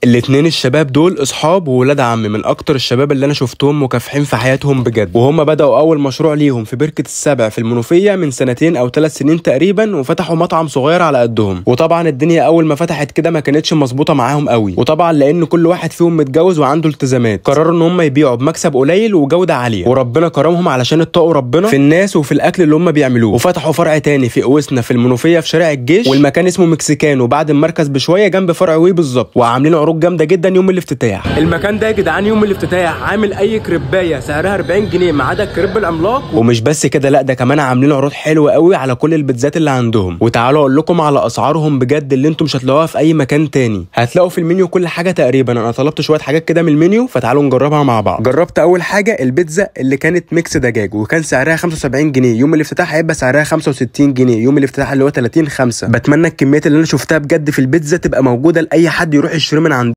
الاتنين الشباب دول اصحاب وولاد عم، من اكتر الشباب اللي انا شفتهم مكافحين في حياتهم بجد. وهم بداوا اول مشروع ليهم في بركة السبع في المنوفية من 2 أو 3 سنين تقريبا، وفتحوا مطعم صغير على قدهم. وطبعا الدنيا اول ما فتحت كده ما كانتش مظبوطة معاهم قوي، وطبعا لان كل واحد فيهم متجوز وعنده التزامات، قرروا ان هم يبيعوا بمكسب قليل وجوده عالية، وربنا كرمهم علشان اتقوا ربنا في الناس وفي الاكل اللي هم بيعملوه. وفتحوا فرع تاني في قوسنا في المنوفية في شارع الجيش، والمكان اسمه مكسيكانو بعد المركز بشوية جنب فرع وي بالظبط، وعاملين عروض جامدة جدا يوم الافتتاح. المكان ده يا جدعان يوم الافتتاح عامل اي كريبايه سعرها 40 جنيه ما عدا الكريب العملاق. ومش بس كده، لا ده كمان عاملين عروض حلوة قوي على كل البيتزات اللي عندهم. وتعالوا اقول لكم على اسعارهم بجد اللي انتم مش هتلاقوها في اي مكان تاني. هتلاقوا في المنيو كل حاجة تقريبا. انا طلبت شوية حاجات كده من المنيو، فتعالوا نجربها مع بعض. جربت اول حاجة البيتزا اللي كانت mix دجاج، وكان سعرها 75 جنيه. يوم الافتتاح هيبقى سعرها 65 جنيه يوم الافتتاح اللي هو 30/5. بتمنى الكميات اللي انا شفتها بجد في البيتزا تبقى موجودة لاي حد يروح يشتري من عندهم.